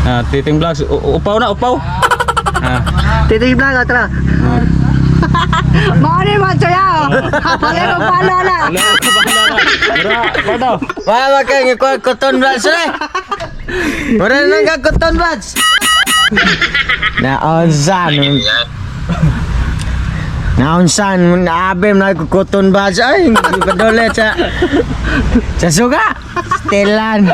Ah, Titing Vlogs, upaw na, upaw. Ah, Titing Vlog, tara. Mao ni mga choy, oh. Wala ko pala na. Wala, bahala na. Dara, pardo. Wala kay nga kuha cotton buds eh. Wala nang ka cotton buds. Naunsan. Naunsan naabe na ko cotton buds ay padole sa suga. Stilan.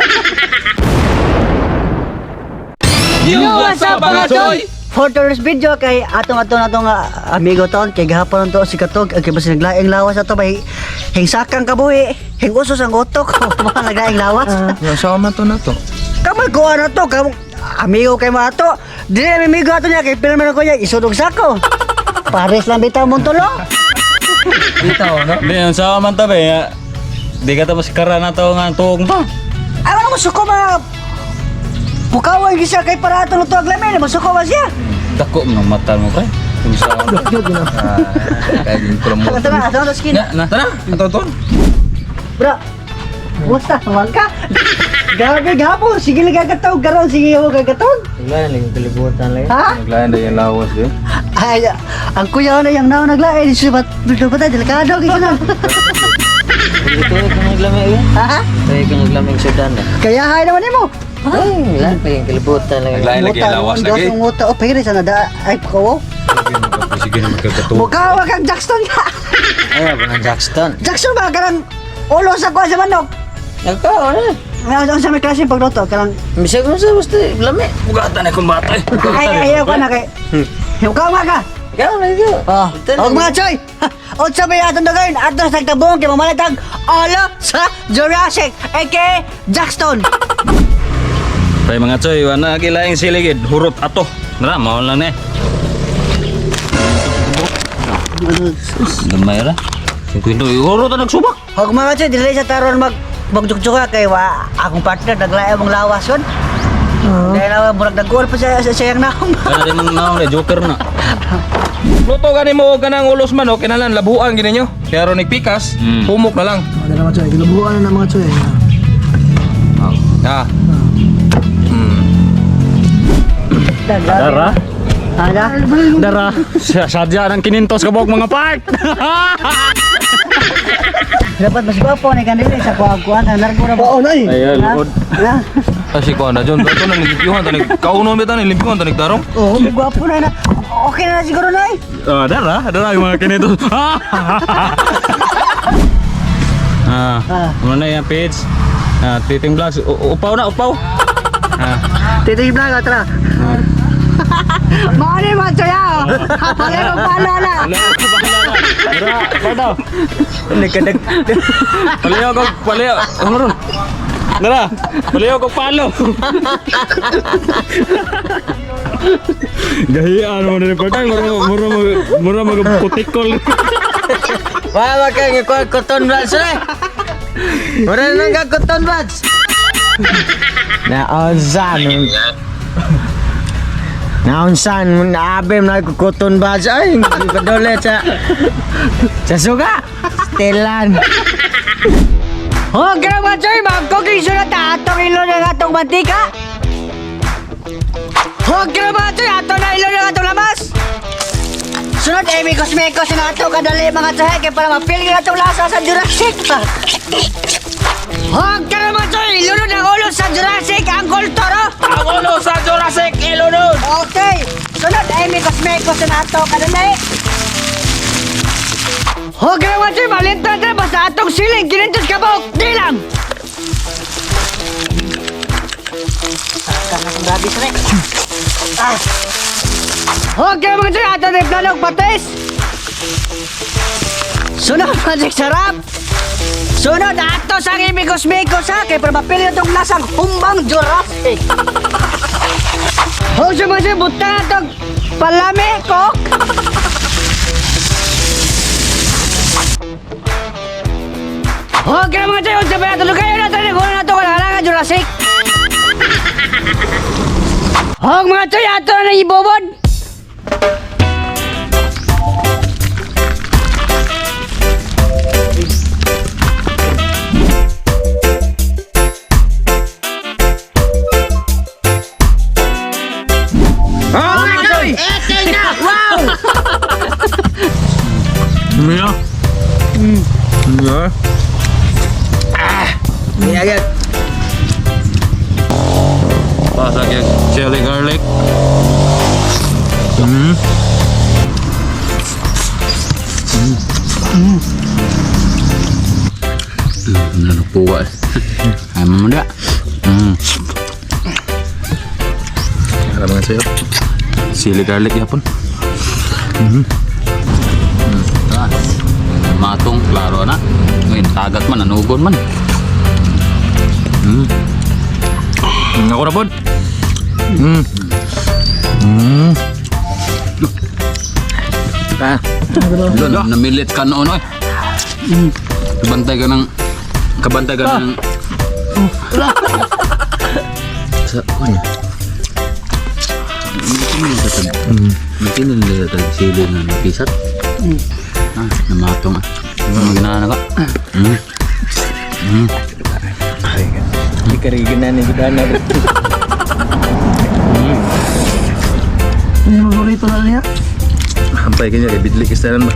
Yo, what's up, mga choy? For today's video kay atong ato na tong amigo ton kay gahapon to si Katog kay basta naglaing lawas ato bay hingsakang kabuhi, hingusos ang utok, mga naglaing lawas. Sa man to na to. Kamay ko ano to kam amigo kay mo ato. Dili na amigo ato niya kay pirma na ko niya isudog sako. Pares lang bitaw mong tulo. Bitaw no. Di, ang sawa man tabi, ah. Di ka tapos kara na to nga tuong pa. Ay wala mo suko mga Pukawan gisa kay para ato na to aglamin, mo suko ba siya? Dako mo ng mata mo, pre. Kung sawa man. Kaya din ko lang mo. Ato na, ato na skin. Na, na. Tara, ato to. Bro, basta, huwag ka. Grabe, gapon. Sige lang gagatog. Karon, sige ako gagatog. Wala lang kalibutan lang. Ha? Naglayan na yung lawas din. Ay, ang kuya na yung naon naglain. Subat, subat, delikado. Kaya na. Ito ko naglamig eh. Ha? Tayo ko naglamig sudan eh. Kaya hay naman mo. Ay, wala pa yung kalibutan lang. Naglayan lagi yung lawas lagi. Ang nguta. Oh, pwede sana da. Ay, pakaw. Sige na magkakatuwa. Mukha wa kang Jackson ka. Ay, ba ng Jackson? Jackson ba karang ulo sa kuha sa manok? Nagkaon eh. Ano sa may klase pagluto karang Bisag mo sa basta lami. Bugatan akong bata eh. ay ay ayaw ko na kay. Mukha wa ka. Ikaw na ikaw. Oh, og mga choy. Unsa may atong dagayon? Ato sa tagtabong kay mamalatag ulo sa Jurassic aka Jackson. Pre mga choy, wala gilaing siligid, hurot ato. Dara, mao lang eh. Gamay ra. Kwento, hurot ang nagsubak. Og mga choy, dili sa taron magjugjuga kay wa akong partner naglaay mong lawas yun. Dahil na murag nagkuol pa siya sa siyang naong. Kana din mong naong joker na. Luto gani mo og kanang ulos manok kinalan labuan gini nyo. Kaya ron nagpikas, humok na lang. Ano na mga choy, ginubuan na ng mga choy. Ah. Dara. Ada? Dara. Sadya ng kinintos kabog mga part. Dapat mas gwapo ni kanila sa kuha-kuha na nargo na ba? Oo na eh. Ayun, Ha? lukod. Ha? Kasi ko na John, ato na nilimpyuhan tanig kaunon bitaw nilimpyuhan tanig tarong. Oo, gwapo na na. Okay na na siguro na eh. Ah, dara, dara yung mga kinintos. Ah, ano na yung page? Ah, Titing Vlogs, upaw na, upaw. Ah, Titing Vlog, tara. Mao ni mga choy, oh. Wala ko pala na. wala, bahala na. Dara, pardo. Nagkadag. Palayo ko, palayo. Ano ron? Dara, palayo ko palo. Gahian mo na ni Partang, mura mura mura magputikol. Wala kay nga kuha cotton buds eh. Wala nang ka cotton buds. Naunsan. Naunsan naabe na ko cotton buds ay padole sa suga. Stilan. Oh, grabe mga choy, mag-cooking show na ta. Atong ilo ng atong mantika. Oh, grabe mga choy, ato na ilo ng atong lamas. Sunod, eh, mikos-mikos na ato kadali mga choy, kaya para mapil yung atong lasa sa Jurassic. Oh, grabe mga choy, ilunod ang ulo sa Jurassic, Uncle Toro. Ang ulo sa Jurassic ilunod. Okay, sunod, eh, mikos-mikos na ato kadali. Oh, grabe mga choy, malintan na basta atong siling, kinintos ka ba? Di lang. Grabe sa rin. Ah. Okay mga choy, ato na yung planong patis. Sunod, Magic Sarap. Sunod, ato sa imigos-migos ha, kay para mapili na itong lasang humbang Jurassic. Hoy, mga choy, butang na itong palami, kok. Okay mga choy, unsa ba na tulog kayo na ito, na ito, kalahalangan Jurassic. Hog mga choy, ato na ibobod. Mira. Yeah. Niagad. Pasag yung chili garlic. Nanukuha. Ay, mamada. Alam mga sayo. Chili garlic yapon. Ah, matong klaro na. Ngayon, tagat man, nanugon man. Ako na pod. Ah. Doon, namilit ka noon, oy. Bantay ka ng... Kabantay ka ng... Sa, ano? Hindi na nila tag sili na napisat. Ah, namatong ah. Ano ginana ka? Ikariginan ni Gudana. Ano yung paborito na niya? Hampay kanya kay bidli kistanan ba.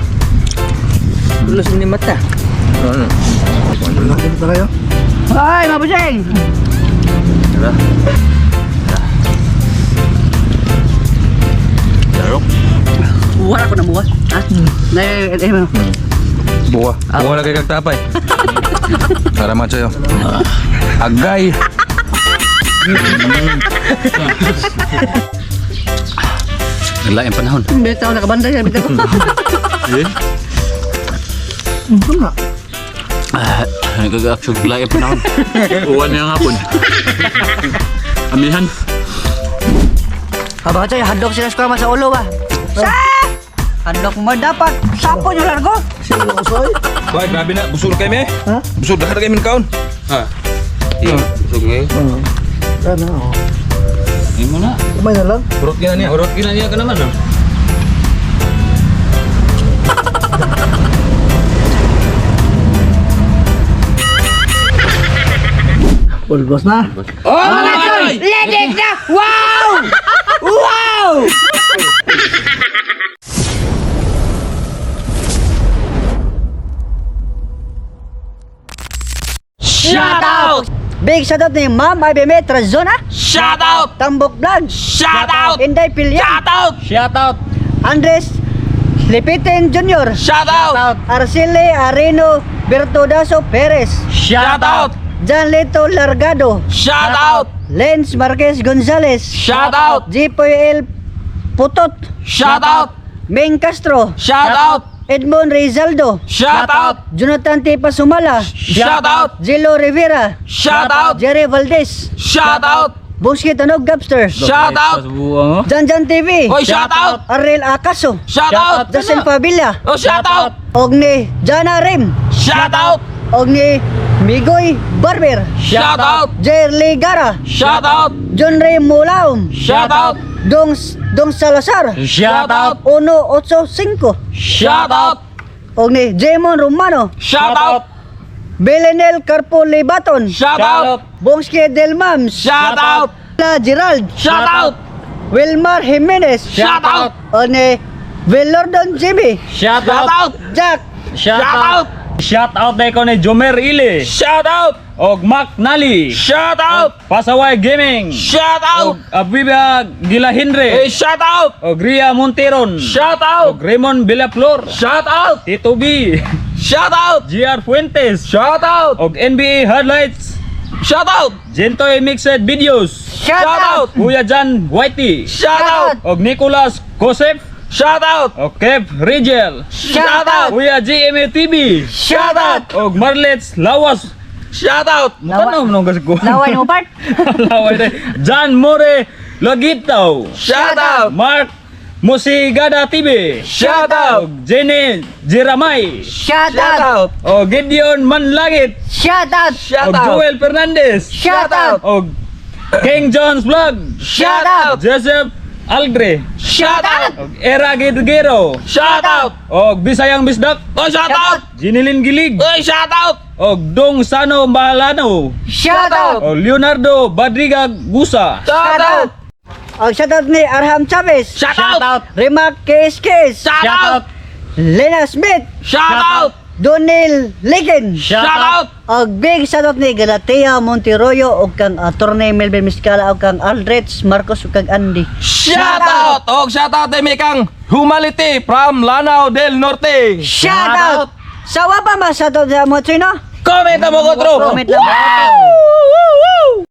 Tulos ni mata. Ano? Dito tayo. Ay, mabusing! Tara. Larok. Wala ko na buwas. Ha? Nay, eh, eh, Buwa. Buwa na kay kagtapay. Para mga sayo. Agay. Naglaing panahon. Bitaw nakabantay siya, bitaw. Eh? Ano na? Ah, nagkag-action laing panahon. Uwan na nga hapon. Amihan. Aba ka hadlok sila sa sa ulo ba? Sa! Hadlok mo dapat. Sapo nyo largo. Sino lang usoy? Boy, grabe na. Busog na kayo, me. Ha? Busog na kayo, kaon. Ha. Iyo, busog ngayon. Oo. Ano? Oh. Imo na. Kumay na lang. Urot gina niya. Urot gina niya ka naman, oh. Ulbos na. Ledik na! Wow! Wow! Shout out! Big shoutout ni Ma'am Ibeme Trazona. Shout out! Tambok Vlog. Shout out! Inday Pilyan. Shout out! Shout out. Andres Lipitin Jr. Shout out! Arcele Areno Bertodaso Perez. Shout out! John Lito Largado. Shout out! Lens Marquez Gonzalez. Shout out! Jipoy L. Putot. Shout out! Ming Castro. Shout out! Edmond Rizaldo. Shout out! Jonathan T. Pasumala. Shout out! Zilo Rivera. Shout out! Jerry Valdez. Shout out! Bungski Tanog Gabster. Shout out! Pasubuan mo. Jan Jan TV. Oy, shout out! Ariel Acaso. Shout out! Justin Favilla. Oh, shout out! Og ni Jana Rim. Shout out! Og ni Migoy Barber. Shout out! Jerry Ligara. Shout out! John Ray Mulaum. Shout out! Dong Dong Salazar. Shout out! 185. Shout out! Og ni Jamon Romano. Shout out! Belenel Carpo Libaton. Shout out! Bongski Del Mams. Shout out! La Gerald. Shout out! Wilmar Jimenez. Shout out! O ni Velordon Jimmy. Shout Shout out. out! Jack. Shout Shout out. out! Shout out ko ni Jomer Ile. Shout out! Og Mac Nali. Shout out! Pasaway Gaming. Shout out! Og Abiba Gilahindre. Hey, shout out! Og Ria Monteron. Shout out! Og Raymond Villaflor. Shout out! Tito B. Shout out! GR Fuentes. Shout out! Og NBA Highlights. Shout out! Gentoy Mixed Videos. Shout out. Kuya Jan Whitey. Shout out! Og Nicolas Kosef. Shout out! Og Kev Rigel. Shout out! Kuya GMA TV. Shout out! Og Marlets Lawas. Shout out! Mukha na mo ko. Laway mo part. Laway na. John More Logito. Shout out! Mark Musigada TV. Shout out! Og Jenny Jiramay. Shout Shout out. out! Og Gideon Manlangit. Shout out. Shout Og out! Joel Fernandez. Shout out. Og King John's Vlog. Shout out! Joseph Aldre. Shout out! Og Era Gidgero. Shout out! Og Bisayang Bisdak. Oh, shout out! Jinilin Gilig. Oy, shout out! Og Dong Sano Mahalano. Shout out. Og Leonardo Badriga Gusa. Shout out! Og shout out ni Arham Chavez. Shout out! Remark KSKS. Shout out! Lena Smith. Shout out! Donel Licken. Shout out! Og big shoutout ni Galatea Monteroyo ug kang Attorney Melvin Miscala ug kang Aldrich Marcos ug kang Andy. Shout out! Og shout out mi kang Humanity from Lanao del Norte. Shout out! Sa wa pa ma shoutout sa mo, no? Comment mo ko, Comment lang. Wow!